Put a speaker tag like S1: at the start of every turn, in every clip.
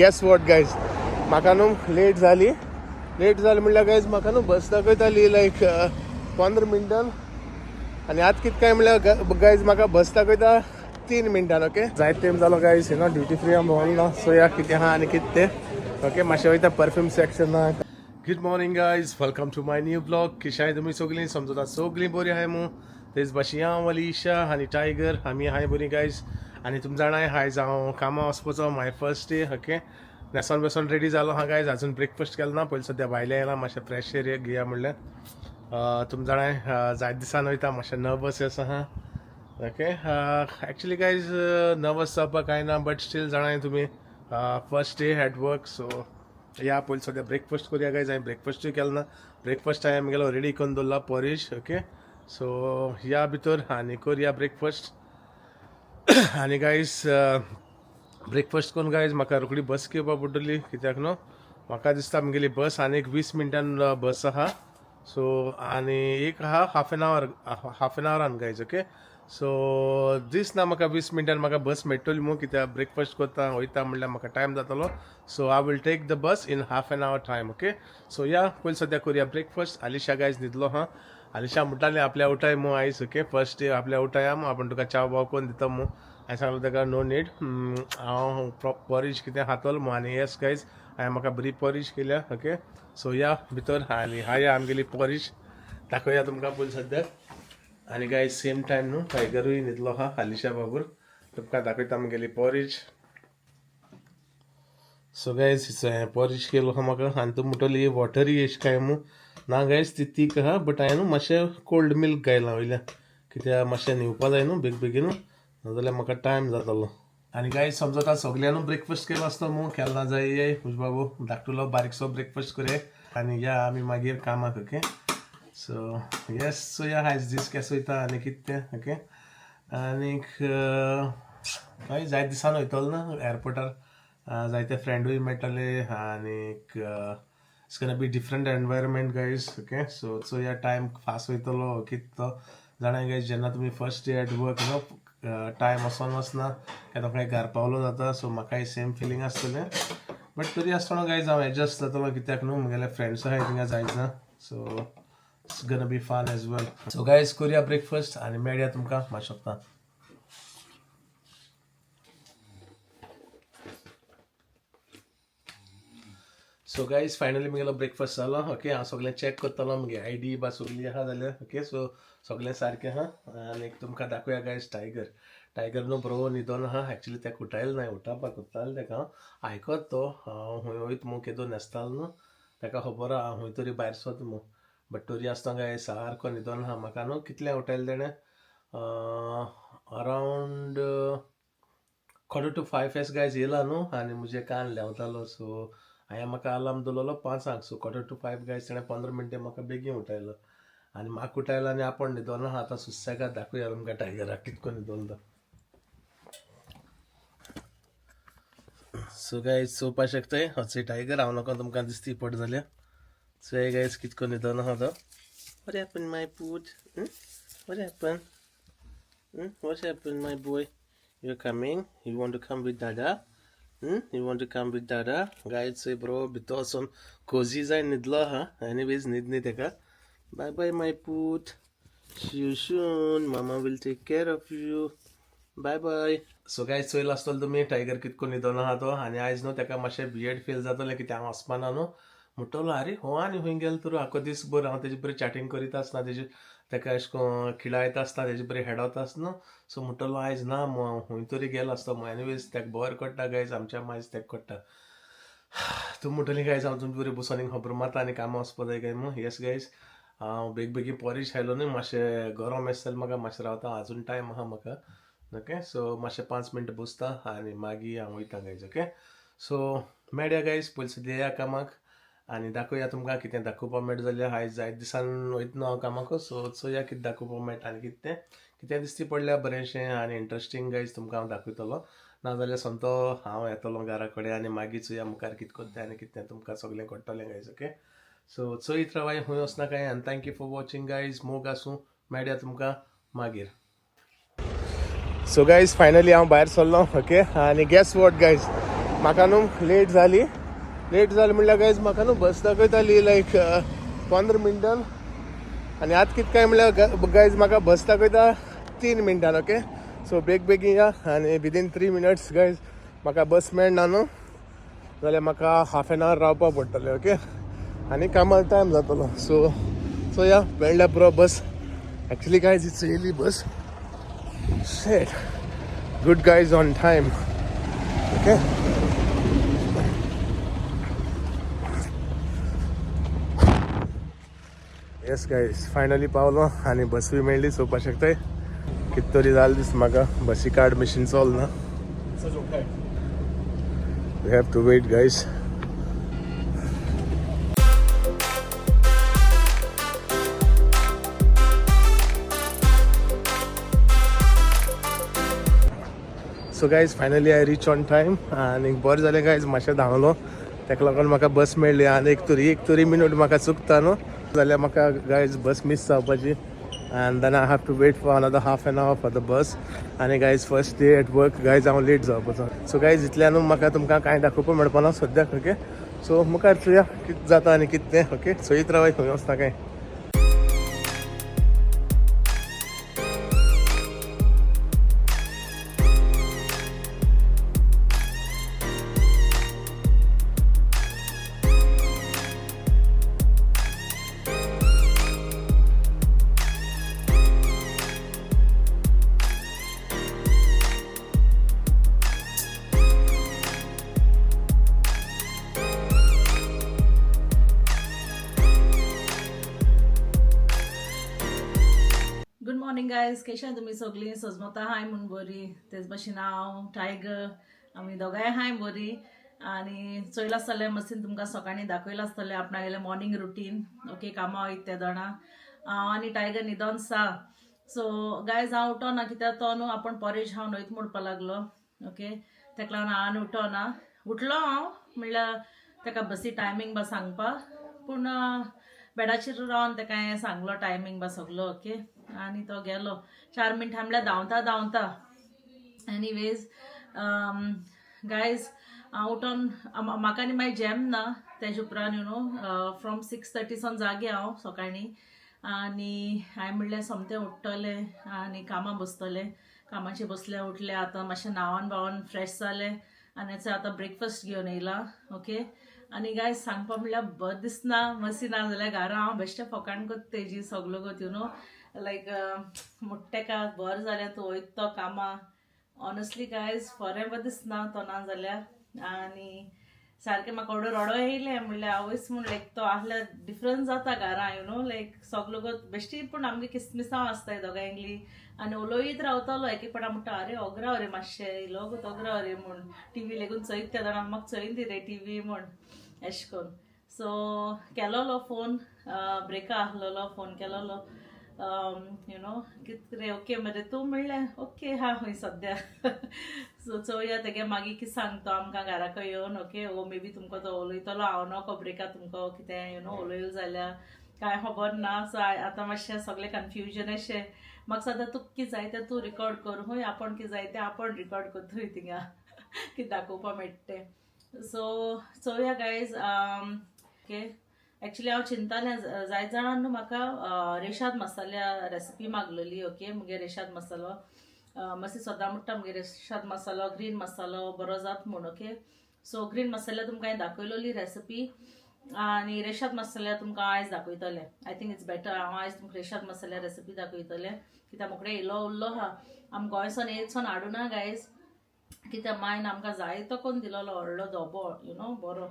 S1: Gas what guys, म्हाका न्हू late जाली. लेट जाली म्हणल्यार गायज, म्हाका न्हू बस दाखयताली लायक 15 मिनटान आनी आतां कितें काय म्हणल्यार गायज, म्हाका बस दाखयता 3 मिनटान. ओके, जायत टायम जालो guys, you know duty free हांव भोंवलो ना. सो या, कितें आहा आनी कितें तें. ओके, मातशें वयता perfume सेक्शनाक. Good morning guys, welcome to my new vlog. कशें तुमी सगळीं? समजता सगळीं बरी आहाय मू. तेच भाशेन हांव, अलिशा आनी टायगर, आमी आहाय बरी गायज. आनी तुमी जाणाय, आयज हांव कामां वचपाचो, my first day. Okay, न्हेसोन बेसोन रेडी जालो आहा गायज. अजून ब्रेकफास्ट केलो ना. पयलीं सद्या भायलें येयला, मातशें फ्रेश एयर घेया म्हणलें. तुमी जाणाय, जायते दिसान वयता, मातशें नर्वस आसा आहा. ओके, एक्चुली गायज, नर्वस जावपाक कांय ना, बट स्टील जाणाय तुमी, first day at work. So या, पयलीं सद्या ब्रेकफास्ट करुया गायज. हांवें ब्रेकफास्टूय केलो ना. ब्रेकफास्ट हांवें आमगेलो रेडी करून दवरला, पॉरीज. ओके, सो या भितर आनी करुया ब्रेकफास्ट. आनी गायज, ब्रेकफास्ट करून गायज, म्हाका रोखडी बस घेवपा पडटली, कित्याक न्हू म्हाका दिसता म्हगेली बस आनी एक 20 मिनटान बस आहा. सो आनी एक आहा half an hour, half an आवरान गायज. ओके, सो दिसना म्हाका 20 मिनटान म्हाका बस मेळटली मू, कित्याक ब्रेकफास्ट करता वयता म्हणल्यार म्हाका टायम जातलो. So I will take the bus in half an hour time. Okay, so या, पयलीं सद्या करुया ब्रेकफास्ट. आलिशा गायज न्हिदलो हा. आलिशा म्हणटालें, आपल्या उठाय मू आयज. ओके, फर्स्ट डे, आपल्या उठाया मू, आपूण तुका च्या बाव करून दिता मू. हांवें सांगलो ताका, नो नीड, हांव पॉरीज कितें खातलो मू. आनी येस गायज, हांवें म्हाका बरी पॉरीज केल्या. ओके, सो या भितर आनी हाया आमगेली पॉरीज, दाखोवया तुमकां पयलीं सद्याक. आनी गायज, सेम टायम न्हू टायगरूय न्हिदलो आहा आलिशा बाबूर. तुमकां दाखयता आमगेली पॉरीज. सो गायज, पॉरीज केलो आहा म्हाका. आनी तूं म्हणटली वॉटरी एश काय मू. ना गायज, ती तीक आहा, बट हांवें न्हू मातशें कोल्ड मिल्क घायलां वयल्यान, कित्याक मातशें न्हिवपा जाय न्हू बेग बेगीन, नाजाल्यार म्हाका टायम जातलो. आनी गायज, समजता सगळ्यांनी ब्रेकफास्ट केलो आसतो मू. केलो ना जाय बाबू, धाकटुलो बारीकसो ब्रेकफास्ट करया आनी या आमी मागीर कामाक. ओके, सो येस, सो या, आयज दीस केसो वयता आनी कितें तें. ओके, आनीक हय, जायते दिसान वयतलो ना एअरपोर्टार, जायते फ्रेंडूय मेळटले आनीक it's gonna be different environment, guys. Okay, so या, टायम फास्ट वयतलो कितें तो जाणा गायज. जेन्ना तुमी फर्स्ट डे एट वर्क न्हू, टायम वचोन वचना, केन्ना काय घर पावलो जाता. सो म्हाकाय सेम फिलींग आसतलें, बट तरी आसतना गायज, हांव एडजस्ट जातलो, कित्याक न्हू म्हगेले फ्रेंड्स आहाय थिंगा जायच ना. So it's gonna be fun as well. So guys, करुया ब्रेकफास्ट आनी मेळया तुमकां मातशें शकता. सो गायज, फायनली म्हगेलो ब्रेकफास्ट जालो. ओके, हांव सगळें चॅक करतलो, म्हगे आयडी बा सगळी आहा जाल्यार. ओके, सो सगळें सारकें आहा. आनी तुमकां दाखोवया गायज, टायगर. टायगर न्हू बरो न्हिदोन आहा. एक्चुली तेका उठायलें ना, उठावपाक कोत्तालें तेका हांव, आयकत तो. हांव खंय वयता मू, केदो न्हेसतालो न्हू, ताका खबर आहा हांव खंय तरी भायर सरता मू. बट तरी आसतना गायज, सारको न्हिदोन आहा. म्हाका न्हू कितलें उठायलें तेणें, अरावंड 4:45 एस गायज येयला न्हू आनी म्हजे कान ल्हेंवतालो. सो हांवें म्हाका अलार्म दवरलेलो 5 . सो 4:45 गायज, तेणें 15 मिनटां म्हाका बेगीन उठायलो आनी म्हाका उठायलो आनी आपूण न्हिदोन आहा. आतां सुसेगाद दाखोवया तुमकां टायगराक कितको न्हिदोलो तो. सो गायज, चोवपा शकताय, होच टायगर. हांव नाका तुमकां दिसती पड जाल्यार. सो हे गायज, कितको न्हिदोन आहा तो. What happened, my put? What happened? What happened, my boy? You're coming? You want to come with Dada? You want to come with Dada? Guys, say bro, भितर वचोन कोजी जाय न्हिदलो आहा. एनीवेज, न्हीद न्ही तेका. Bye bye, my put. See you soon. Mama will take care of you. Bye bye. So guys, चोयला आसतलो तुमी tiger कितको न्हिदोन आहा तो. आनी आयज न्हू तेका मातशें वियर्ड फील जातलें, कित्याक हांव वचपाना न्हू. म्हणटलो, आरे, हो आनी खंय गेलो तर? आखो दीस भर हांव तेजे बरें चॅटींग करीत आसना, तेजे तेका अशें करून खिळायत आसता, तेजे बरें हेडत आसना. सो म्हणटलो, आयज ना मू, हांव खंय तरी गेलो आसतो मू. एनीवेज, तेका बरें कळटा गायज, आमच्या आयज तेका कळटा. तूं म्हणटली गायज, हांव तुमचे बरें बसून खबर मारता आनी कामां वचपा जाय काय मू. येस गायज, हांव बेग बेगीन पॉरीज खायलो न्हू, मातशें गरम आसता जाल्यार म्हाका मातशें रावता. अजून टायम आहा म्हाका. ओके, सो मातशें 5 मिनटां बसता आनी मागीर हांव वयता गायज. ओके, सो मेळया गायज. पयलीं सद्या या कामाक आनी दाखोवया तुमकां कितें दाखोवपाक मेळटा जाल्यार. आयज जायते दिसान वयता हांव कामाक, सो चोया कितें दाखोवपाक मेळटा आनी कितें कितें दिसती पडल्या बरेंशें आनी इंट्रस्टींग गायज, तुमकां हांव दाखयतलो. नाजाल्यार सोमतो हांव येतलो घरा कडेन आनी मागीर चोया मुखार कितें करता आनी कितें, तुमकां सगळें कळटलें गायज. ओके, सो चोयत रावाय, खंय वचनाकाय आनी thank you for watching, guys. मोग आसूं, मेळया तुमकां मागीर. सो गायज, फायनली हांव भायर सरलो. ओके, आनी गेस what guys, म्हाका न्हू लेट जाली. लेट जाली म्हणल्यार गायज म्हाका न्हू बस दाखयताली लायक 15 मिनटान आनी आतां कितें काय म्हणल्यार गायज म्हाका बस दाखयता 3 मिनटान. ओके सो बेग बेगीन या आनी विदीन 3 मिनट्स गायज म्हाका बस मेळना न्हू जाल्यार म्हाका हाफ एन आवर रावपाक पडटलें. ओके आनी कामार टायम जातलो. सो सो या मेळ्ळ्या पुरो बस. एक्चुली गायज it's येयली बस. Shit, good guys on time. Okay yes guys finally पावलो आनी बसूय मेळ्ळी. चोवपाक शकताय कित तरी जालें दिसता म्हाका. बसी कार्ड मशीन चलना. We have to wait guys. So guys finally I reach on time आनी बरें जालें गायज मातशें धांवलो ताका लागून म्हाका बस मेळ्ळी. आनी एक तरी मिनट म्हाका चुकता न्हू जाल्यार म्हाका गायज बस मीस जावपाची. And then I have to wait for another half an hour for the bus. आनी guys first day at work guys हांव लेट जावपाचो. सो गायज इतल्यान म्हाका तुमकां कांय दाखोवपाक मेळपाना सद्याक. ओके सो मुखार चोया कितें जाता आनी कितें तें. ओके चोयत रावाय खंय वचता काय.
S2: गुड मॉर्निंग गायज, केशा तुमी सगळीं? सजमता हाय म्हूण बरी. तेच भशेन हांव टायगर आमी दोगांय हाय बरी. आनी चोयलां आसतलें मस्तीन तुमकां सकाळीं दाखयलां आसतलें आपणागेलें मॉर्निंग रुटीन. ओके कामां वयता ते जाणा हांव आनी टायगर न्हिदोन सा. सो गायज हांव उठोना कित्याक तो न्हू आपूण पॉरेज हांव न्हयत म्हणपाक लागलो. ओके तेका लागून हांव आनी उठोना. उठलो हांव म्हणल्यार तेका बसी टायमींग बा सांगपाक, पूण बेडाचेर रावन तेका हांवें सांगलो टायमींग बा सगलो. ओके आनी तो गेलो 4 मिनटां म्हणल्यार धांवता धांवता. एनिवेज गायज हांव उठोन म्हाका आनी मागीर जॅम ना तेजे उपरांत you know from 6:30 सावन जागे हांव सकाळीं. आनी हांवें म्हणलें सोमतें उठ्ठलें आनी कामां बसतलें. कामाचेर बसलें उठलें आतां मातशें न्हांवन बावन फ्रेश जालें आनी आतां ब्रेकफास्ट घेवन येयलां. ओके आनी गायज सांगपा म्हणल्यार बरें दिसना मसी ना जाल्यार घरा हांव बेश्टें फकाण कोत्ता तेजी सगलो कोत you know लायक मुट्टेका बरें जालें तूं वयता तो कामां. ऑनेस्टली गायज बरें बरें दिसना तो ना जाल्यार. आनी सारकें म्हाका ओडो रडो येयलें म्हणल्यार आवयस म्हूण लायक तो आहल्यार डिफरंस जाता घरा you know लायक सगलो गोत बेश्टी पूण आमगे किसमिसांव आसताय दोगांयली आनी उलोयत रावतलो. एक एक फावट म्हणटा अरे ओगराव रे मातशें इलो गो ओगराव रे म्हूण टी व्ही लेगून चोयत त्या जाणां म्हाका चोयन दी रे टी व्ही म्हूण एश कोन्न. सो केलोलो फोन ब्रेका आहलोलो फोन केलोलो you know कित रे ओके मरे तूं म्हणलें ओके हा हय सद्या. सो चोवया तेगे मागीर कितें सांगता आमकां घराक येवन. ओके ओ मे बी तुमकां तो उलयतलो हांव नको ब्रेका तुमकां कितें you know उलयलें जाल्यार कांय खबर ना. सो आतां मातशें सगळें कन्फ्युजन अशें म्हाका सद्या तुका कितें जाय तें तूं रिकॉर्ड कर हूंय आपूण कितें जाय तें आपूण रिकॉर्ड करतूय थिंगा कितें दाखोवपा मेळटा तें. सो चोवया गायज. ओके एक्चुली हांव चिंतालें जायत जाणां न्हू म्हाका रेशाद मसाल्या रेसिपी मागलेली. ओके मुगे रेशाद मसालो मातशें सदां म्हणटा मुगे रेशाद मसालो ग्रीन मसालो बरो जाता म्हूण. ओके सो ग्रीन मसाल्या तुमकां हांवें दाखयलोली रेसिपी आनी रेशाद मसाल्या तुमकां आयज दाखयतलें. I think it's better हांव आयज तुमकां रेशाद मसाल्या रेसिपी दाखयतलें कित्याक मुकडे येयलो उरलो आहा. आम गोंयसान येयत हाडूना गायज कित्याक मायन आमकां जाय तो कोन्न दिलोलो व्हडलो दोबो you know बरो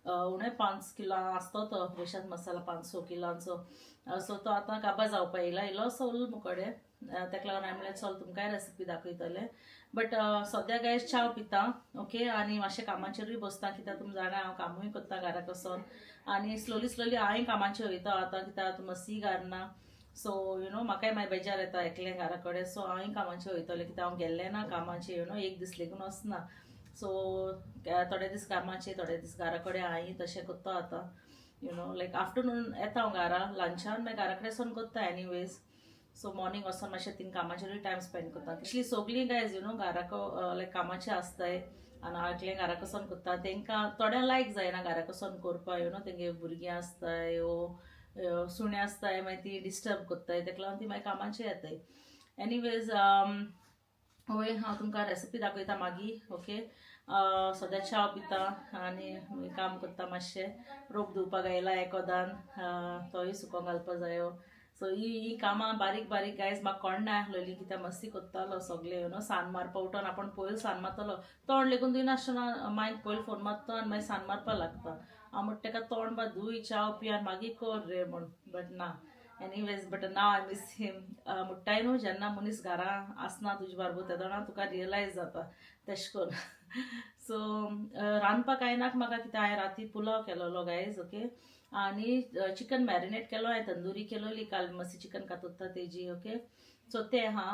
S2: उणें 5 किलां आसतो तो रेशाद मसाला 5-6 किलांचो. सो तो आतां काबार जावपा येयला इल्लोसो उरलो मुकडे तेका लागून हांवें म्हणलें चल तुमकांय रेसिपी दाखयतलें. बट सद्या गायज च्याव पिता. ओके आनी मातशें कामाचेरूय बसता कित्याक तुमी जाणा हांव कामूय करता घराक वचोन आनी स्लोली स्लोली हांवूय कामाचेर वयता आतां कित्याक आतां मसी घालना. सो you know म्हाकाय मागीर बेजार येता एकलें घरा कडेन. सो हांवूय कामाचेर वयतलें कित्याक हांव गेल्लें ना कामाचेर you know एक दीस लेगून वचना. सो थोडे दीस कामाचेर थोडे दीस घरा कडेन हांवूय तशें करता आतां you know like afternoon येता हांव घरा लंचान मागीर घरा कडेन वचोन करता एनिवेज. सो मॉर्निंग वचोन मातशें थिंग कामाचेरूय टायम स्पेंड करता. एक्चुली सगळीं गायज you know घराक लायक कामाचेर आसताय आनी हांव एकलें घरा कसून करता. तांकां थोड्यांक लायक जायना घरा कसून करपाक, you know, तेंगे भुरगीं आसताय वो सुणे आसताय, मागीर ती डिस्टर्ब करताय, तेका लागून ती मागीर कामाचेर येताय. एनिवेज, वय, हांव तुमकां रेसिपी दाखयता मागीर, ओके. सद्या च्या पिता आनी काम करता मातशें. रोप धुवपाक आयला एकोदान, तोय सुकोंक घालपा जायो. सो ही ही कामां बारीक बारीक गायज म्हाका कोण ना आसलेली, कित्याक मस्ती करतालो सगळे, you know. सान मारपा उठोन आपूण पयलीं सान मारतलो, तोंड लेगून धुयनासतना मायक पयलीं फोन मारता आनी मागीर सान मारपा लागता. हांव म्हणटा तेका तोंड बा धुय, च्याव पी आनी मागीर कर रे म्हूण, बट ना. Anyways, but now I miss him. म्हणटाय न्हू, जेन्ना मनीस घरा आसना तुजे बारबोर तेदोना तुका रियलायज जाता तेश कोन्न. सो रांदपाक कांय नाका म्हाका, कित्याक हांवें राती पुलाव केलोलो गायज, ओके, आनी चिकन मॅरिनेट केलो हांवें, तंदुरी केलोली काल, मातशी चिकन कातोत्ता तेजी, ओके. सो तें आहा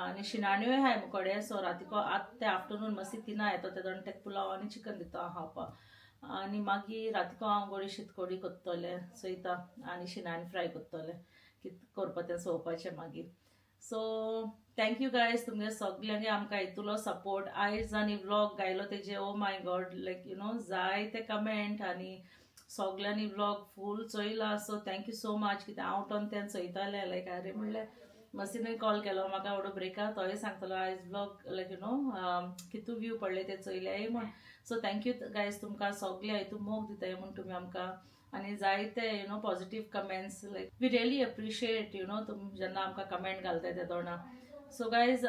S2: आनी शिणाण्योय आहाय मुकोडे. सो रातीको आतां ते आफ्टरनून मातशी तिना येता तेदोना तेका पुलाव आनी चिकन दिता हांव खावपाक आनी मागीर रातीको हांव गोडी शीतकोडी करतलें चोयता आनी शिणाणी फ्राय करतलें. कित करपा तें चोवपाचें मागीर. सो thank you guys, तुमगे सगल्यांगे आमकां इतलो सपोर्ट. आयज आनी व्लॉग गायलो तेजे, oh my God, like you know जायते कमेंट आनी सगल्यांनी व्लॉग फूल चोयला. So thank you so much, कित्याक हांव उठोन तें चोयतालें, लायक अरे म्हणलें, मसीनूय कॉल केलो म्हाका एवढो ब्रेकार, तोय सांगतलो आयज व्लॉग लायक you know कितू व्यू पडले ते चोयले म्हूण. सो thank you guys, तुमकां सगळे हितू मोग दिताय म्हूण तुमी आमकां आनी जायते positive comments, like we really appreciate तुम जेन्ना आमकां कमेंट घालताय ते दोणा. सो गायज,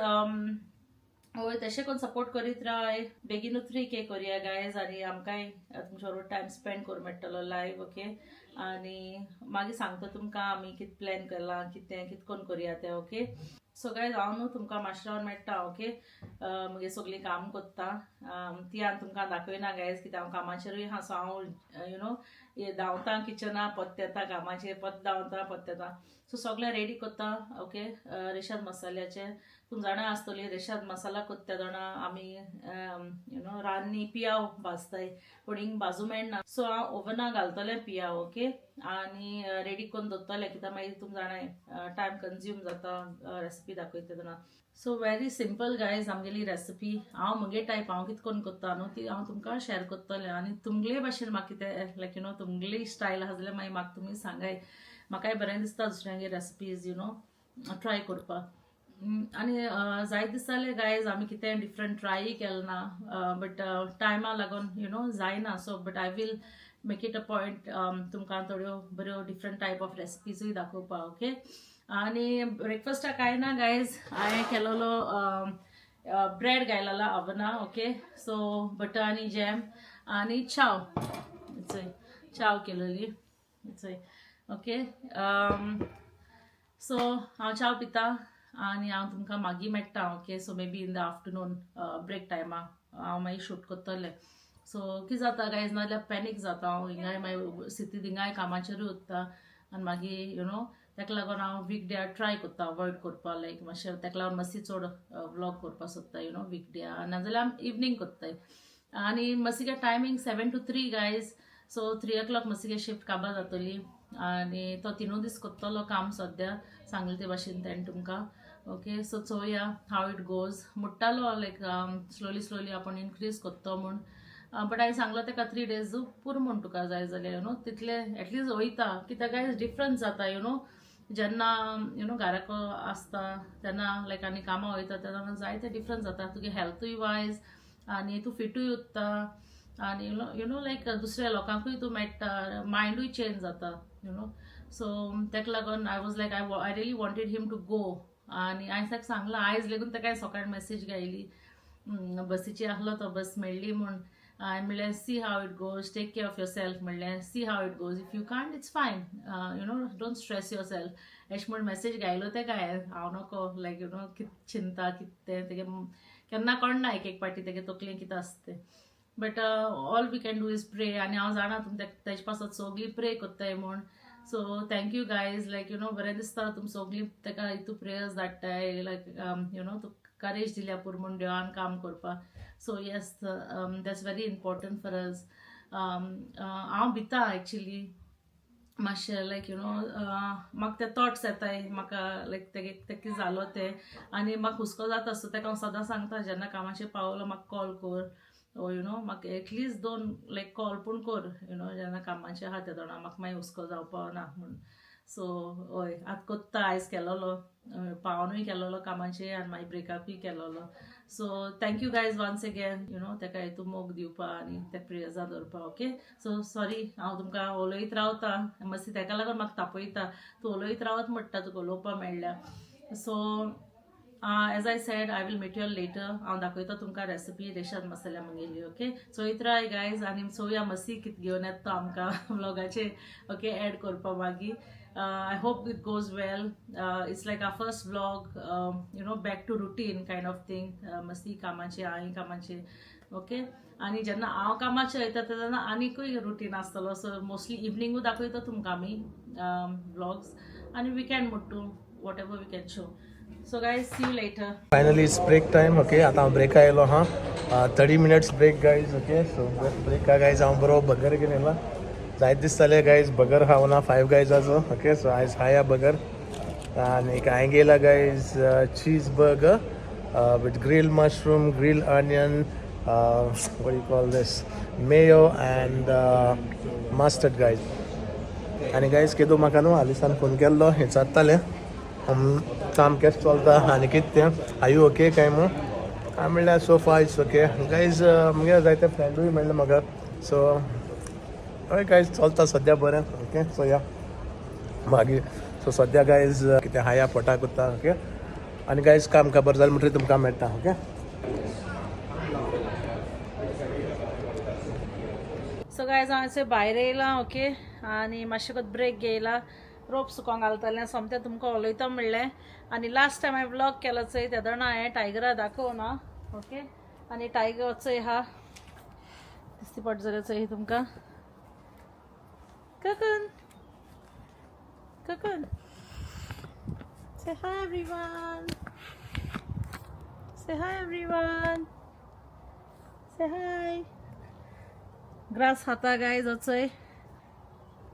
S2: हय, तशें करून सपोर्ट करीत राय. बेगीनू 3K करुया गायज आनी आमकांय तुमच्या बरोबर टायम स्पेंड करूंक मेळटलो लायव, ओके. आनी मागीर सांगता तुमकां आमी कितें प्लॅन केलां, कितें कितें करून करुया तें, ओके. सो गायज, हांव न्हू तुमकां मातशें रावन मेळटा, ओके. मुगे सगळीं काम करता ती आनी तुमकां दाखयना गायज, कित्याक हांव कामाचेरूय आहा. सो हांव you know धांवता किचना, परत येता कामाचेर, परत धांवता, परत येता. सो सगळें रेडी करता, ओके. रेशाद मसाल्याचे तुम जाणा आसतली, रेशाद मसाला करता जाणा आमी you know रान्नी पियाव भाजताय, पूण हिंग भाजू मेळना. सो हांव ओवना घालतलें पियाव, ओके, आनी रेडी करून दवरतलें, कित्याक मागीर तुम जाणाय टायम कंज्यूम जाता रेसिपी दाखयता तेन्ना. सो व्हेरी सिंपल गायज आमगेली रेसिपी. हांव म्हगे टायप हांव कितें करून करता न्हू ती हांव तुमकां शेअर करतलें आनी तुमगेले भाशेन म्हाका कितें लायक you know तुमगेली स्टायल आसा जाल्यार मागीर म्हाका तुमी सांगाय. म्हाकाय बरें दिसता दुसऱ्यांगे रेसिपीज you know try करपाक. आनी जायत दिसताले गायज आमी कितें डिफरंट ट्राय केलें ना, बट टायमा लागून you know जायना. So but I will make it a point तुमकां थोड्यो बऱ्यो डिफरंट टायप ऑफ रेसिपीजूय दाखोवपाक, ओके. आनी ब्रेकफास्टाक कांय ना गायज, हांवें केलोलो ब्रेड घायलेला ओवना, ओके. सो बटर आनी जॅम आनी चाव, चोय चाव केलोली चोय, ओके. सो हांव चाव पिता आनी हांव तुमकां मागीर मेळटा, okay. So maybe in the afternoon break टायमा हांव मागीर शूट करतलें. सो कितें जाता गायज, नाजाल्यार पॅनीक जाता हांव हिंगाय, मागीर सिटी थिंगाय कामाचेरूय उत्ता आनी मागीर you know ताका लागून हांव वीक डे ट्राय करता अवॉयड करपाक, लायक मातशें ताका लागून मातशी चड व्लॉग करपाक सोदता you know week day, नाजाल्यार आमी इवनींग करताय. आनी मसिगे timing 7 to 3 guys, so 3 o'clock मसिगे shift काबार जातली आनी तो तिनूय दीस करतलो काम सद्या, सांगलें ते भाशेन तेणें तुमकां, ओके. सो चोवया how it goes. म्हणटालो लायक स्लोली स्लोली आपूण इनक्रीज करतो म्हूण, बट हांवें सांगलो तेका 3 डेज पुरो म्हूण तुका जाय जाल्यार you know तितले एटलिस्ट वयता, कित्याक गायज डिफरंस जाता you know जेन्ना you know घराक आसता तेन्ना लायक आनी कामां वयता तेन्ना जायते डिफरंस जाता तुगे हेल्थूय वायज आनी तूं फिटूय उत्ता आनी you know लायक दुसऱ्या लोकांकूय तूं मेळटा, मायंडूय चेंज जाता you know. सो ताका लागून I was like I really wanted him to go आनी हांवें ताका सांगलां. आयज लेगून ताका सकाळी मॅसेज घायली, बसीची आहलो तो, बस मेळ्ळी म्हूण. हांवें म्हणलें, "See how it goes, take care of yourself," म्हणलें, "see how it goes. If you can't, it's fine, don't stress your self," अशें म्हूण मॅसेज घायलो तेका हांवें. हांव नको लायक you know कित चिंता कित तें तेगे केन्ना कळना एक एक पाटी तेगे तकलेन कितें आसता तें, but all we can do is pray. आनी हांव जाणा तुम तेजे पासत सगळीं प्रे करताय म्हूण. So thank you guys, like बरें दिसता तुम सगळीं तेका हितू प्रेयर्स धाडटाय, लायक you know तुका करेज दिल्या पुरो म्हूण देवान काम करपाक. So yes, that's very important for us. हांव भिता एक्चुली मातशें, लायक you know म्हाका ते थॉट्स येताय म्हाका, लायक तेगे तें कितें जालो तें आनी म्हाका हुस्को जाता. सो तेका हांव सदां सांगता, जेन्ना कामाचेर पावलो म्हाका कॉल कर. ओ you know म्हाका एटलिस्ट दोन लायक कॉल पूण कर you know जेन्ना कामाचें आहा तेदोना म्हाका मागीर हुस्को जावपा ना म्हूण. सो हय आतां कोत्ता, आयज केलोलो पावनूय केलोलो कामाचेर आनी मागीर ब्रेकअपूय केलोलो. So thank you guys once again you know तेका हितू मोग दिवपा आनी ते प्रेयर्सां दवरपा. ओके सो सॉरी हांव तुमकां उलयत रावता मातशें, तेका लागून म्हाका तापयता तूं उलयत रावत म्हणटा, तुका उलोवपा मेळ्ळ्या. So as I said I will meet you later. हांव दाखयता तुमकां रेसिपी रेशाद मसाल्या म्हगेली. ओके चोयत राय गायज आनी चोवया मसी कितें घेवन येता तो आमकां व्लॉगाचेर ओके एड करपा मागीर. I hope it goes well. It's like our first vlog, you know, back to routine kind of thing. मस्ती कामाचे हांव कामाचे ओके आनी जेन्ना हांव कामाचेर वयता तेन्ना आनीकूय रुटीन आसतलो. सो मोस्टली इवनिंगूय दाखयता तुमकां आमी व्लॉग्स आनी weekend म्हणटू whatever we can show. So guys, see you later.
S1: Finally it's break time. Okay आतां हांव ब्रेका आयलो आहा, 30 minutes break guys. Okay so ब्रेका guys हांव बरो बर्गर घेवन येयला, जायत दिसताले गायज बर्गर खावना फायव गायजाचो. ओके सो आयज खाया बर्गर आनी हांवें घेयला guys cheese burger with grill mushroom, grill onion, what you call this, mayo and mustard guys. आनी गायज केदो म्हाका न्हू आलिसान फोन केल्लो, विचारतालें काम केशें चलता आनी कितें तें, आर you okay काय म्हूण. हांवें म्हणल्यार so far it's okay guys. मुगे जायते फ्रेंडूय मेळ्ळे म्हाका. सो हय गायज चलता सद्या बरें. ओके सो या मागीर सो सद्या गायज कितें हाया पोटाक उरता. ओके आनी गायज काम खबर जालें म्हणटकीर तुमकां मेळटा. ओके.
S2: सो गायज हांव अशें भायर येयलां. ओके आनी मातशें ब्रेक घेयला, रोप सुकोंक घालतालें सोमतें तुमकां उलयता म्हणलें. आनी लास्ट टायम हांवें व्लॉग केलो चोय तेदोना हांवें टायगरा दाखोवना. ओके आनी टायगर चोय आहा, दिसती पडटा जाल्यार चोय तुमकां. ककन ककन. Say hi everyone. Say hi everyone. Say hi. Grass खाता गायज चोय.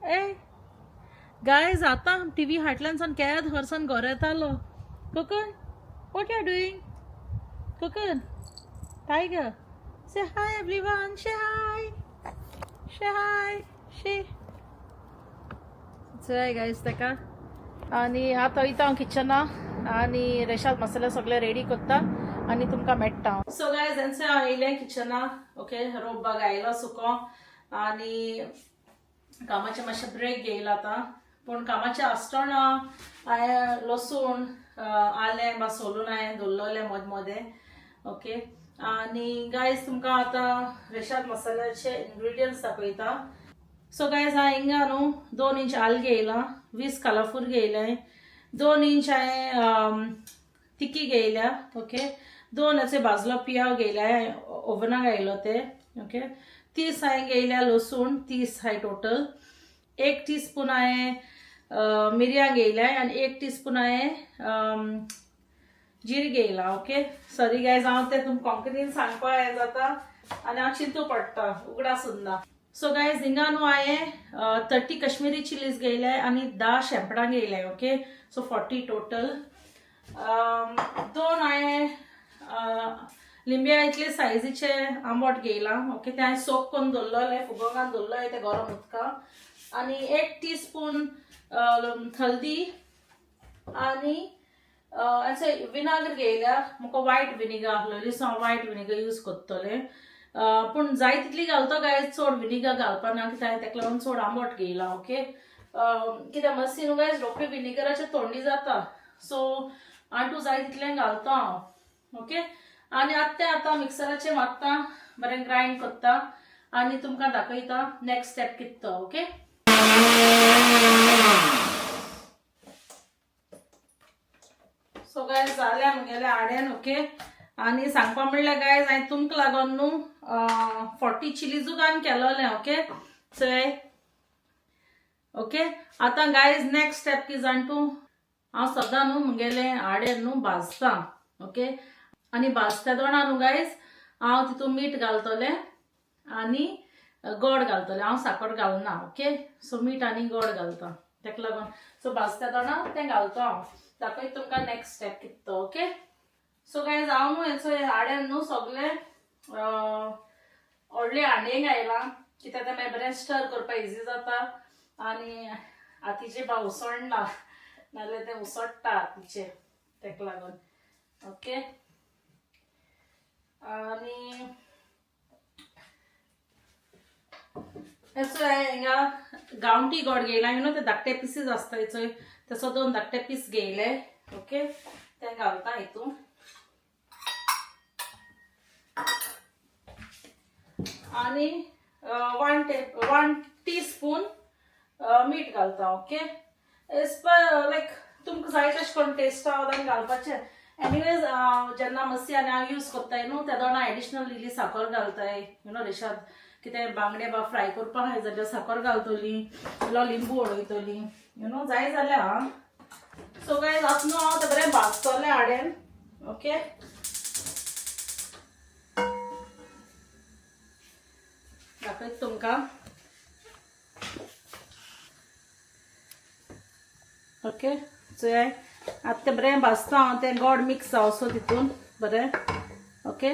S2: ए गायज आतां टीव्ही हाटल्यान सान केद हरसान घर येतालो. Konkan, what you are doing? Konkan tiger, say hi everyone. Say hi, say hi, say. चोय गायज तेका. आनी आतां वयता हांव किचना आनी रेशाद मसाले सगळे रेडी करता आनी तुमकां मेळटा. सो गायज हेंचे हांव येयलें किचना. ओके रोप बाग आयलो सुको आनी कामाचें मातशें ब्रेक घेयला आतां. पूण कामाचें आसतना हांवें लसूण आलें बा सोलून हांवें दवरलेलें मदें मदें. ओके आनी गायज तुमकां आतां रेशाद मसाल्याचे इन्ग्रिडियंट्स दाखयता. सो गायज हांवें हिंगा न्हू 2 इंच आल घेयलां, 20 कालाफूर घेयलें, 2 इंच हांवें तिकी घेयल्या. ओके दोन अशे भाजलो पियाव घेयल्या, ओवनाक घायलो ते. ओके 30 हांवें घेयल्या लसूण, 30 हाय टोटल. 1 टीस्पून हांवें मिरयां घेयल्या आनी 1 टीस्पून हांवें जिरें घेयलां. ओके सॉरी गायज, हांव तें तुमकां कोंकणीन सांगपा हें जाता आनी हांव चिंतू पडटा, उगडास उरना. सो गायज हिंगा न्हू हांवें 30 कश्मीरी चिलीज घेयल्या आनी 10 शेंपडां घेयल्या. Okay so 40 total. दोन हांवें लिंब्या इतले सायजीचे आंबट घेयलां. ओके तें हांवें सोक करून दवरलेलें, फुगोवंक दवरलेलें तें गरम उदका. आनी 1 टीस्पून हल्दी आनी अशें विनागर घेयल्या. म्हाका वायट विनिगर आहलोली, सो हांव वायट विनिगर यूज करतलें. पूण जाय तितली घालतो गायज, चड विनिगर घालपा ना कित्याक तेका लागून चड आंबट घेयला. ओके कित्याक मातशी न्हू गायज रोखडें विनिगराचें थोंडी जाता, सो आंटू जाय तितलें घालता हांव. ओके आनी आतां तें आतां मिक्सराचेर मारता, बरें ग्रायंड करता आनी तुमकां दाखयता नेक्स्ट स्टेप कितें तो. ओके सो गायज जालें म्हगेलें आड्यान. ओके आनी सांगपा म्हणल्यार गायज हांवें तुमकां लागून न्हू 40 चिलीजूक हांवें केलोलें. ओके चोय. ओके आतां गायज नेक्स्ट स्टेप कितें जाण तूं, हांव सदां न्हू म्हगेलें आड्यान न्हू भाजता. ओके आनी भाजता तेदोना न्हू गायज हांव तितून मीठ घालतलें आनी गोड घालतलें. हांव साकर घालना. ओके सो मीठ आनी गोड घालता तेका लागून सो भाजता तेदोना तें घालता हांव. दाखयता तुमकां नेक्स्ट स्टेप कितें तो. ओके सो गायज हांव न्हू हेचो आड्यान न्हू सगळें व्हडले हांडयेक आयलां कित्याक तें मागीर बरें स्टर करपाक इजी जाता आनी हातीचे बा उसणना, नाल्यार तें उसडटा हातीचे, तेका लागून. ओके, आनी चोय हिंगा गांवठी गोड घेयला, you know ते धाकटे पिसीस आसता चोय, तसो दोन धाकटे पीस घेयले. ओके, ते घालता हितून. आनी 1 टी स्पून मीठ घालता. ओके, एज पर लायक तुमकां जाय तशें करून टेस्ट आहा घालपाचें. एनिवेज जेन्ना मस्ती आनी हांव यूज करताय न्हू तेदोना एडिशनल इल्ली साकर घालताय, you know रेशाद कितें बांगडे बा फ्राय करपाक आहाय जाल्यार साकर घालतली, इल्लो लिंबू उडयतली, you know जाय जाल्यार. आं, सो गायज, आतां न्हू हांव तें बरें भाजतलें हाडेन. ओके, दाखयता तुमकां. ओके, चोय आतां तें बरें भाजता हांव, तें गोड मिक्स जावचो तितून बरें. ओके,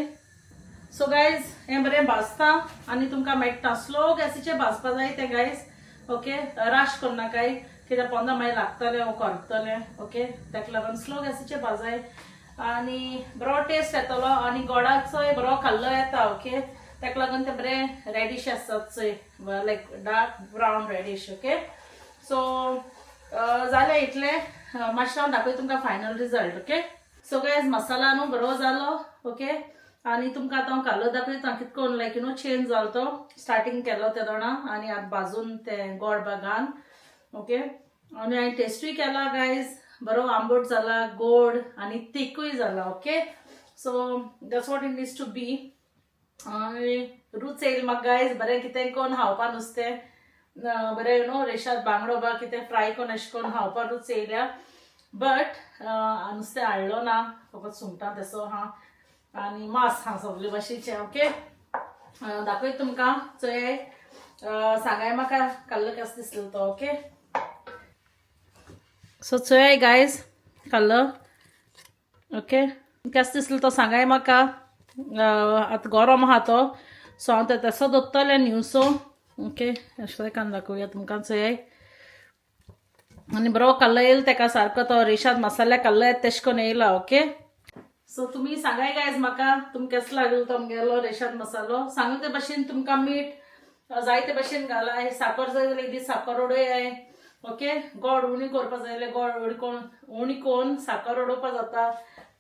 S2: सो गायज, हें बरें भाजता आनी तुमकां मेळटा. स्लो गॅसीचेर भाजपा जाय तें गायज. ओके, राश करनाकाय, कित्याक पोंदा मागीर लागतलें वो करतलें. ओके, ताका लागून स्लो गॅसीचेर भाजाय आनी बरो टेस्ट येतलो आनी गोडाचोय बरो खाल्लो येता. ओके, ताका लागून ते बरें रेडिश आसतात चोय, like dark brown reddish. Okay, so जालें इतलें. मातशें हांव दाखयता तुमकां final result. Okay, so guys, masala न्हू बरो जालो. ओके, आनी तुमकां आतां हांव कालो दाखयता कित करून लायक you know change जालो तो स्टार्टींग केलो तेदोणा आनी आतां भाजून तें गोड बागान. ओके, आनी हांवें टेस्टूय केला गायज, बरो आंबट जाला, गोड आनी तिकूय जाला. Okay, so that's what it needs to be. आनी रूच येयली म्हाका गायज. बरें कितें करून खावपा नुस्तें बरें, you know रेशाद बांगडो बा कितें फ्राय करून अशें करून खावपा रूच येयल्या. बट नुस्तें हाडलो ना, फकत सुंगटां तेसो आहा आनी मास आहा सगळे भाशेचे. ओके, दाखयता तुमकां. चोय, सांगाय म्हाका काल्लो कसो दिसलो तो. ओके, सो चोय गायज, खाल्लो. ओके, कसो दिसलो तो सांगाय म्हाका. आतां गरम आहा तो, सो हांव ते तसो दवरतलें न्हू. सो ओके, अशें कान दाखोवया तुमकां. चोय, आनी बरो कलर येयलो तेका सारको, तो रेशाद मसाल्या कलर येता तेशें करून येयला. ओके, सो तुमी सांगाय गायज म्हाका तुमकां केसो लागलो तो आमगेलो रेशाद मसालो. सांगू ते भाशेन तुमकां मीठ जाय ते भाशेन घालाय, साकर जाय जाल्यार इल्ली साकर उडयाय. ओके, गोड उणी करपा जाय जाल्यार गोड उणी करून साकर उडोवपा जाता,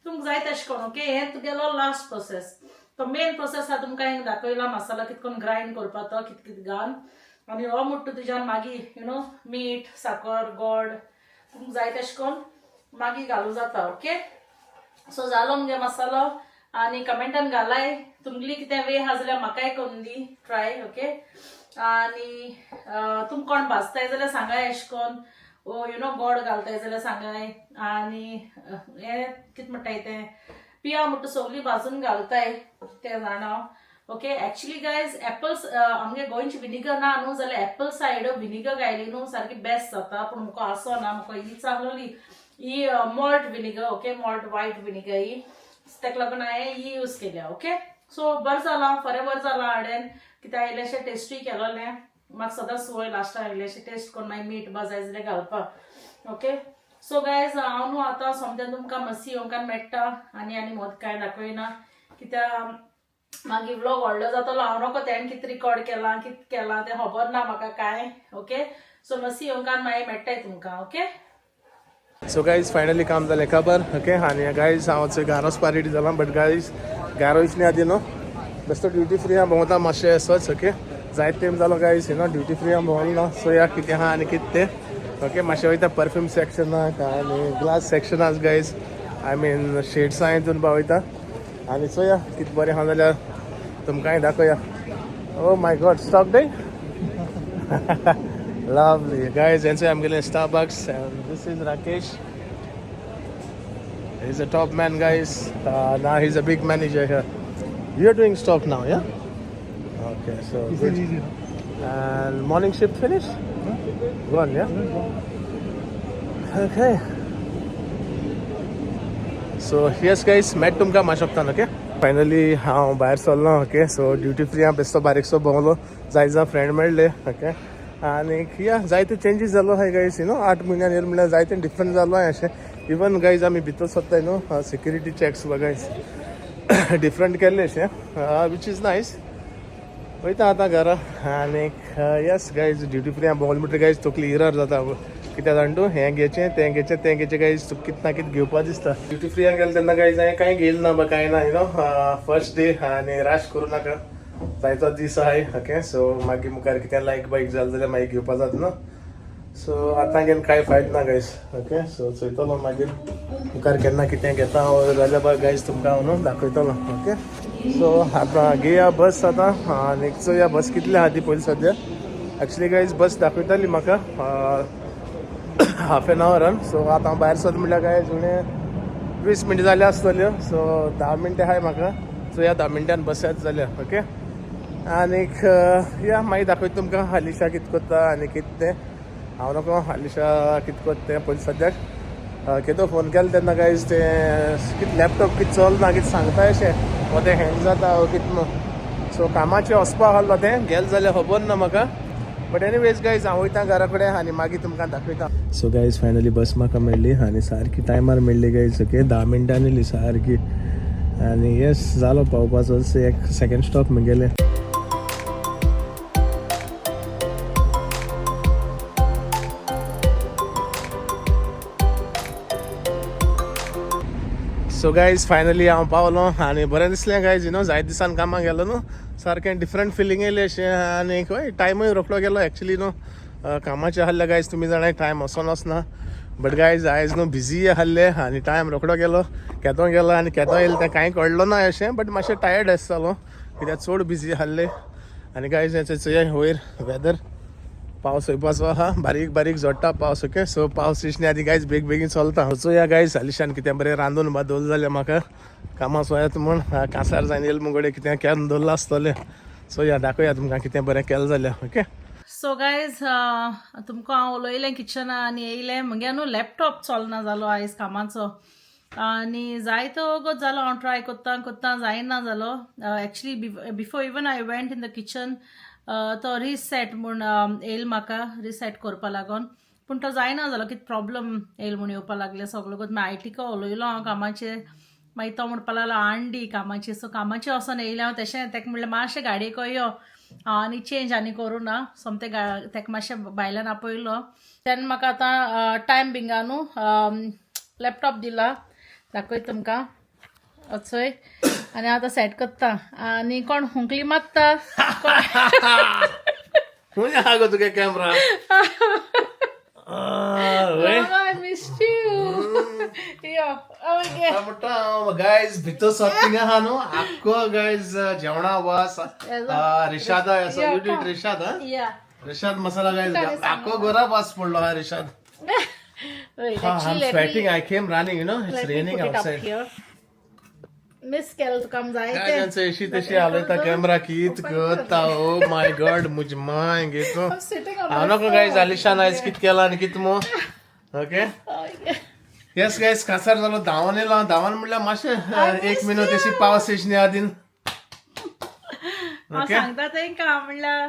S2: तुमकां जाय तशें करून. ओके, हें तुगेलो लास्ट प्रोसेस. तो मेन प्रोसेस आहा तुमकां हांवें दाखयला, मसाला कित करून ग्रायंड करपा तो कित कित घाल आनी हो मुट्टो तुज्यान मागीर you know मीठ, साकर, गोड तुमकां जाय तशें करून मागीर घालूं जाता. ओके, सो जालो मुगे मसालो आनी कमेंटान घालाय तुमगेली कितें वे आहा जाल्यार म्हाकाय करून दी ट्राय. ओके, आनी तुम कोण भाजताय जाल्यार सांगाय, एशें करून ओ you know गोड घालताय जाल्यार सांगाय. आनी हें कितें म्हणटाय तें पिया म्हणटा सगळी भाजून घालताय तें जाणा हांव. ओके, एक्चुली गायज, एपल्स आमगे गोंयची विनिगर ना न्हू, जाल्यार एप्पल सायडर विनिगर घायली न्हू सारकी बेस्ट जाता. पूण म्हाका आसो ना, म्हाका ही चांगली ही malt vinegar. Okay, malt white vinegar ही, ताका लागून हांवें ही यूज केल्या. ओके, सो बरें जालां, फॉर बरें जालां हाडेन, कित्याक इल्लेशें टेस्टूय केलोलें. म्हाका सदांच संवय लास्टाक इल्लेशें टेस्ट करून मागीर मीठ बा जाय जाल्यार घालपाक. ओके, सो गायज, हांव न्हू आतां सोमतें तुमकां मस्ती येवंक मेळटा आनी आनी मोद कांय दाखयना, कित्याक मागीर व्लॉग व्हडलो जातलो. हांव नको तेणें कितें रिकॉर्ड केलां, कितें केलां तें खबर ना म्हाका कांय. ओके, सो मस्ती येवंक मागीर मेळटाय तुमकां. ओके.
S1: सो गायज, फायनली काम जालें खबर. ओके, आनी गायज, हांव चोय घारा वचपा रेडी जाला, बट गायज, घारा वचणे आदी न्हू बेश्टो ड्युटी फ्री भोंवता मातशें असोच. ओके, जायत टायम जालो guys, you know duty free भोंवलो ना. सो या कितें आहा आनी कितें तें. ओके, मातशें वयता परफ्यूम सेक्शनाक आनी ग्लास सेक्शनाक गायज, I mean शेड्सां हितून पावयता आनी चोया कितें बरें आहा जाल्यार तुमकांय दाखोवया. Oh my God, stock day. Lovely. Guys, and so I'm getting Starbucks and this is Rakesh. He's a top man, guys. Now he's a big manager here. You're doing stock now, yeah? Okay, so good.
S3: Easy.
S1: And morning shift finish? Gone, yeah? Okay. So yes guys, met तुमकां मातशें okay? Finally हांव भायर सरलो. Okay, so duty free हांव बेस्तो बारीकसो भोंवलो, जाय जाण friend मेळ्ळे. ओके, आनीक या जायते चेंजीस जालो आहाय गायज, you know 8 म्हयन्यान येयल म्हणल्यार जायते डिफरंट जालो आहाय अशें. इवन गायज आमी भितर सरताय न्हू, सिक्युरिटी चॅक्स गायज डिफरंट केल्ले अशें, which is nice. वयता आतां घरा. आनीक येस गायज, ड्युटी फ्री हांव भोंवलो म्हणटकीर गायज तकली इरार जाता. कित्याक जाण तूं, हें घेचें तें घेचें तें घेचें, गायज तुका कितें ना कितें घेवपा दिसता. ड्युटी फ्री गेलें तेन्ना गायज हांवें कांय घेयलें ना बा, कांय ना, you know first day आनी राश करूं नाका, जायतो दीस आहाय. ओके, सो मागीर मुखार कितें लायक बायक जालें जाल्यार मागीर घेवपा जाता न्हू. सो आतां घेवन कांय फायदो ना गायज. ओके, सो चोयतलो मागीर मुखार केन्ना कितें घेता हांव जाल्यार बा गायज तुमकां हांव न्हू दाखयतलो. ओके, सो आतां घेया बस आतां आनीक चोया बस कितले आहा ती पयलीं. सद्या एक्चुली गायज बस दाखयताली म्हाका हाफ एन आवरान. सो आतां हांव भायर सरलो म्हणल्यार गायज उणें 20 मिनटां जाल्या आसतल्यो. सो 10 मिनटां आहाय म्हाका. चोया 10 मिनटान बस येता जाल्यार. ओके, आनीक या मागीर दाखयता तुमकां आलिशा कितें करता आनी कितें तें. हांव नको आलिशा कितें करता तें पयलीं. सद्याक केदो फोन केलो तेन्ना गायज तें कितें लॅपटॉप कितें चलना कितें सांगता अशें, वो तें हँग जाता वो कितें न्हू. सो कामाचें वचपा आहलो, तें गेलें जाल्यार खबर ना म्हाका. बट एनिवेज गायज, हांव वयता घरा कडेन आनी मागीर तुमकां दाखयता. सो गायज, फायनली बस म्हाका मेळ्ळी आनी सारकी टायमार मेळ्ळी गायज. ओके, 10 मिनटांनी येयली सारकी आनी येस जालो पावपाचो एक सेकंड स्टॉप म्हगेलें. सो गायज, फायनली हांव पावलो आनी बरें दिसलें गायज, you know जायत दिसान कामाक गेलो न्हू, सारकें डिफरंट फिलींग येयलें अशें. आनी खंय टायमूय रोखडो गेलो. एक्चुली न्हू कामाचें आहले गायज, तुमी जाणाय टायम वचोन वचना. बट गायज आयज न्हू बिजी आहले आनी टायम रोखडो गेलो. केदो गेलो आनी केदो येयलो तें कांय कळ्ळो ना अशें. बट मातशें टायर्ड आस जालो कित्याक चड बिजी आहले. आनी गायज चोया वयर वेदर, पावस येवपाचो आहा, बारीक बारीक जोडटा पावस. ओके, सो पावस येवचे आदी गायज बेग बेगीन चलता. चोया गायज आलिशान कितें बरें रांदून बा दवरलें जाल्यार म्हाका कामां सोयात म्हूण कांसार जायन येयल मुगडे कितें केन्न दवरलां आसतलें. चोया, दाखोवया तुमकां कितें बरें केलें जाल्यार. ओके.
S2: सो गायज, तुमकां हांव उलयलें किचना आनी येयलें. म्हगे न्हू लॅपटॉप चलना जालो आयज कामाचो आनी जायतो वगत जालो हांव ट्राय कोत्ता कोत्ता, जायना जालो. Actually, before even I went in the kitchen, तो रिसेट म्हूण येयल म्हाका, रिसेट करपा लागोन, पूण तो जायना जालो. कितें प्रॉब्लम येयल म्हूण येवपा लागलें सगळो. मागीर आयटीको उलयलो हांव कामाचेर. मागीर तो म्हणपा लागलो आंडी कामाची. सो कामाचें वचोन येयलें हांव तेशें. तेका म्हणलें मातशें गाडयेक यो, हांव आनी चेंज आनी करूं ना. सोमतें तेका मातशें भायल्यान आपयलो. तेन्ना म्हाका आतां टायम बिंगा न्हू लॅपटॉप दिला, दाखयता तुमकां अचोय. आनी आतां सेट करता आनी कोण हुंकली मारता.
S1: खंय आहा गो तुगे camera?
S2: I missed you. यो, okay.
S1: गायज, भितर सरता आहा न्हू, आख्खो गायज जेवणा वास रिशादा. You did Rishad?
S2: Yeah.
S1: Rishad masala guys, आख्खो घरा वास पडलो हा Rishad.
S2: Wait,
S1: I'm
S2: actually, let me,
S1: sweating. I came running, it's
S2: let me
S1: raining
S2: put it up
S1: outside.
S2: here. Miss केलं तुका जाय.
S1: काय अशी तशी हालयता कॅमेरा, कित करता? ओ my God, मुज my घेतो.
S2: I'm sitting on
S1: हांव
S2: my
S1: नको गायज, आलिशान आयज कित केला आनी कित मो. Okay.
S2: Oh, yeah.
S1: Yes guys, Kasar जालो, धांवन येयलो हांव. धांवन म्हणल्यार मातशें एक मिनट तशी पावस येवचे आदीन.
S2: हांव सांगता तेंकां, म्हणल्यार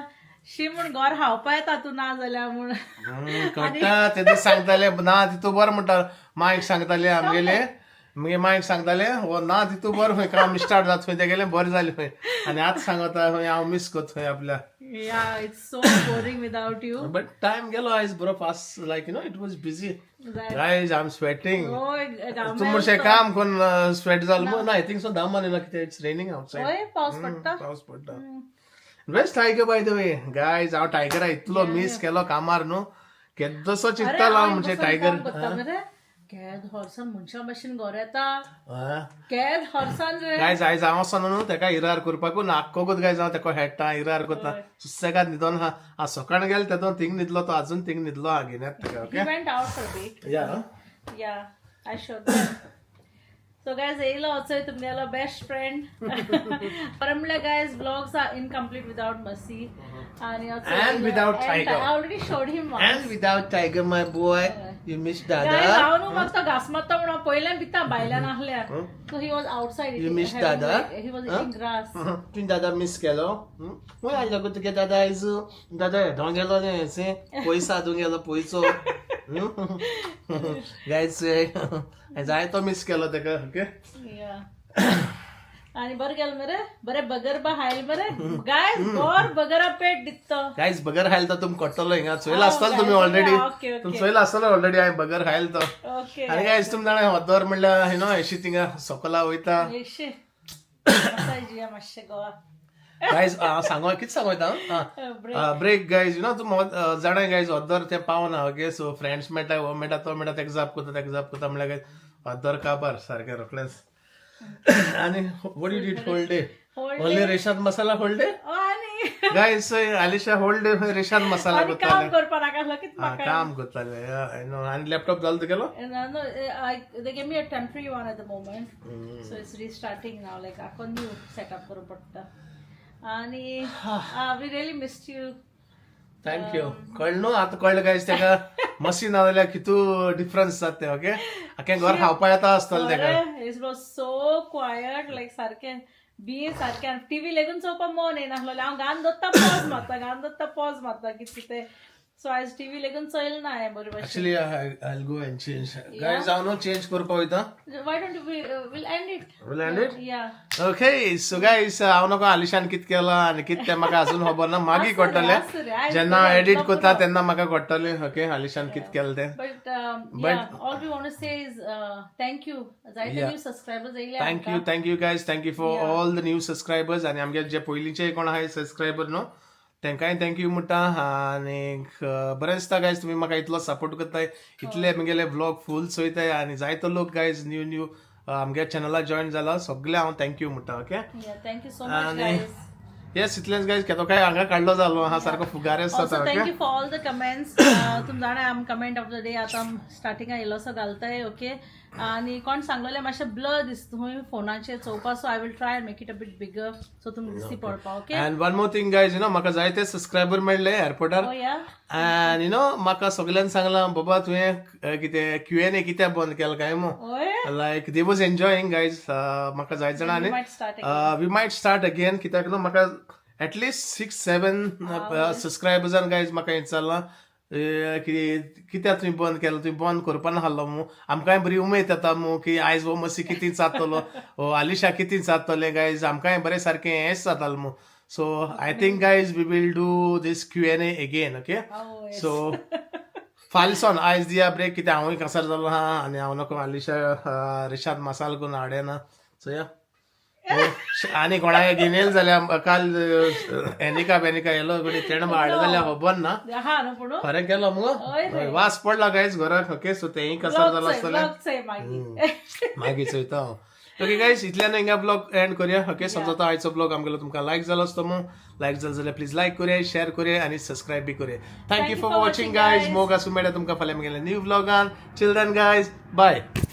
S2: शी म्हूण घर खावपा येता तूं ना जाल्यार म्हूण.
S1: कळटा, ते दीस सांगताले ना तितू बरें म्हणटा. मायक सांगताले आमगेले, मगे मायक सांगताले हो ना तितू बरें खंय काम स्टार्ट जाता खंय तेगेलें बरें जालें खंय. आनी आतां सांगता खंय हांव मिस करता खंय आपल्या.
S2: Yeah, it's so boring without you.
S1: But time गेलो आयज बरो fast, like it was busy. Guys, I am sweating.
S2: होय.
S1: तूं म्हणशे काम करून स्वेट जालो ना. I think so दाम ना कितें, it's raining outside.
S2: होय, पावस पडटा.
S1: पावस पडटा. Where's Tiger, by the way? Guys, हांव टायगरा इतलो मिस केलो कामार न्हू, केदोसो चिंततालो हांव म्हणजे टायगर.
S2: मरे, केद हॉर्सान मनशां भाशेन घर येता, केद हॉर्सान रे.
S1: गायज, आयज हांव वचोन न्हू तेका इरार करपाकू ना, आक्कोगूच गायज हांव तेका हेडटा, इरार करता. सुसेगाद न्हिदोन आहा. हांव सकाळ गेलो तेदो थिंग न्हिदलो तो, अजून थिंग न्हिदलो हा. घेण्यात तेका.
S2: He
S1: okay.
S2: went out for a bit.
S1: Yeah.
S2: Yeah, I showed them. So guys, येयलो वचोय तुमगेलो बेस्ट फ्रेंड. बरें म्हणल्यार guys, vlogs are incomplete without Masi. आणि
S1: And without Tiger.
S2: I already showed him.
S1: And without Tiger, my boy. You miss
S2: Guys,
S1: दादा?
S2: हांव न्हू म्हाका तो घास मारता म्हणून हांव पयल्यान भिता भायल्यान आहल्या. So he was outside.
S1: You miss Dada?
S2: He was eating grass.
S1: तुवें दादा मिस केलो? खंय आयलो गो तुगे दादा आयज? दादा हेडोंक गेलो न्ही हें पयसो सादूंक गेलो पयसो. गायज, जाय तो मिस केलो तेका. ओके.
S2: Yeah. आणि बरं गेलं मरे, बरे बगर बा हायल मरे गाय गोर बगरा पेट दिसतो.
S1: गायज, बगर खायल तो तुम कट्टलो हिंगा चोयला आसतलो तुमी ऑलरेडी.
S2: ओके.
S1: तुम चोयला आसतलो ऑलरेडी हांवें बगर खायल तो.
S2: ओके.
S1: आनी गायज, तुम जाणा होदोर म्हणल्यार you know अशी थिंगा सकला वयता.
S2: येशे जिया मातशें गोवा.
S1: गायज, हांव सांगो कितें सांगो येता? ब्रेक. गायज, you know तूं जाणा गायज, होदोर तें पावना. ओके, सो फ्रेंड्स मेळटा, हो मेळटा, तो मेळटा, तेका जाप करता, तेका जाप करता म्हणल्यार गायज होदोर काबार सारकें रोखडेंच. आनी what you did whole day? Only रेशाद मसाला होल डे.
S2: आणि
S1: गायज, आलिशा होल डे रेशाद मसाला
S2: आणि काम
S1: करताले.
S2: करपा नाका आसलो कितें म्हाका.
S1: काम करताले. आनी लॅपटॉप जालो तुगेलो?
S2: No, they gave me a temporary one at the moment. So it's restarting now. Like, आखो new setup करूं पडटा. आणि we really missed you.
S1: Thank you. कळ्ळें न्हू आतां? कळ्ळें गायज तेका मशीन ना जाल्यार कितू डिफरन्स जाता तें. ओके, आख्खें घर खावपा येता आसतलें तेका.
S2: It was so quiet, like सारकें बी सारकें टीव्ही लेगून चोवपा मन येयनासलें. हांव गान दत्ता पॉज मारता, गान दत्ता पॉज मारता कितें तें. सो आयज टीव्ही लेगून चोयल ना हांवें बरे भशेन.
S1: Actually I go and change, guys. हांव न्हू चेंज करपा वयता.
S2: Why don't we will end it?
S1: We'll end it?
S2: Yeah.
S1: Okay, so guys, हांव नको आलिशान कित केलां आनी कित तें म्हाका अजून खबर ना. मागीर कळटलें.
S2: आसूं रे, आयज
S1: जेन्ना
S2: बरें,
S1: एडिट करता
S2: पुरो.
S1: तेन्ना म्हाका कळटलें. ओके, आलिशान कित केलें तें.
S2: But yeah, all we want to say is thank you. जायते न्यू सबस्क्रायबर्स येयले.
S1: Thank you, thank you guys, thank you for all the new subscribers. आनी आमगे जे पयलींचे कोण आहाय सबस्क्रायबर न्हू, तेंकांय thank you म्हणटा. आनी बरें दिसता गायज, तुमी म्हाका इतलो सपोर्ट करताय, इतले म्हगेले व्लॉग फूल चोयताय. आनी जायतो लोक गायज न्यू न्यू आमगे चॅनला जॉयन जाला, सगळे हांव thank you म्हणटा. Okay.
S2: Yeah, thank you so much, guys.
S1: Yes, इतलेंच गायज. केतो काय हांगा काडलो जालो हा, सारको फुगार
S2: Also,
S1: आसता.
S2: Thank
S1: okay.
S2: You for all the comments. तुम जाणा आम कमेंट ऑफ the day आतां स्टार्टिंगा इल्लोसो घालताय. ओके, आनी कोण सांगलेलें मातशें ब्लर दिसता खंय फोनाचेर चोवपा, so I will try and make it a bit bigger so तुमकां दिसती पडपा. Okay.
S1: And one more thing, guys, म्हाका जायते सबस्क्रायबर मेळ्ळे एअरपोर्टार.
S2: ओ या.
S1: अँड you know म्हाका सगळ्यांनी सांगलां, बाबा तुवें कितें क्यू एन ए कित्याक बंद केलें काय मू.
S2: ओय.
S1: Like, they was enjoying, guys. म्हाका जायत जाणां.
S2: Might start.
S1: We might start again, कित्याक न्हू म्हाका एटलिस्ट सिक्स सेवन सबस्क्रायबर्सान गायज म्हाका विचारलां की कित्याक तुवें बंद केलो, तुवें बंद करपा नासलो मू, आमकांय बरी उमेद येता मू की आयज हो मसी कितें जातलो, हो आलिशा कितें जातलें. गायज, आमकांय बरें सारकें हेंच जातालें मू. So I think, guys, we will do this Q&A again, okay? So फाल्यां सावन, आयज दिया ब्रेक, कित्याक हांवूय कासार जालो आहा आनी हांव नको आलिशा रेशाद मसाल करून हाडना. सो या, आनी कोणाक घेवन येयले जाल्यार, काल एनिका बेनिका येयलो कोणी, तेणें हाडलें जाल्यार खबर ना.
S2: हा न्हू पूण.
S1: खरें केलो मुगो.
S2: हय.
S1: वास पडला गायज घराक. ओके, सो तेंय कासार जालां आसतलें.
S2: ब्लॉग चोय मागीर.
S1: मागीर चोयता हांव. ओके गायज, इतल्यान हिंगा ब्लॉग एंड करूया. ओके, समजा आयचो ब्लॉग आमगेलो तुमकां लायक जालो आसतो मू, लायक जालो जाल्यार प्लीज लायक करूया, शेअर करूया आनी सबस्क्रायब बी करूया. Thank you for watching, guys. मोग आसूं, मेळ्या तुमकां फाल्यां म्हगेल्या new ब्लॉगान. Till then, guys, bye.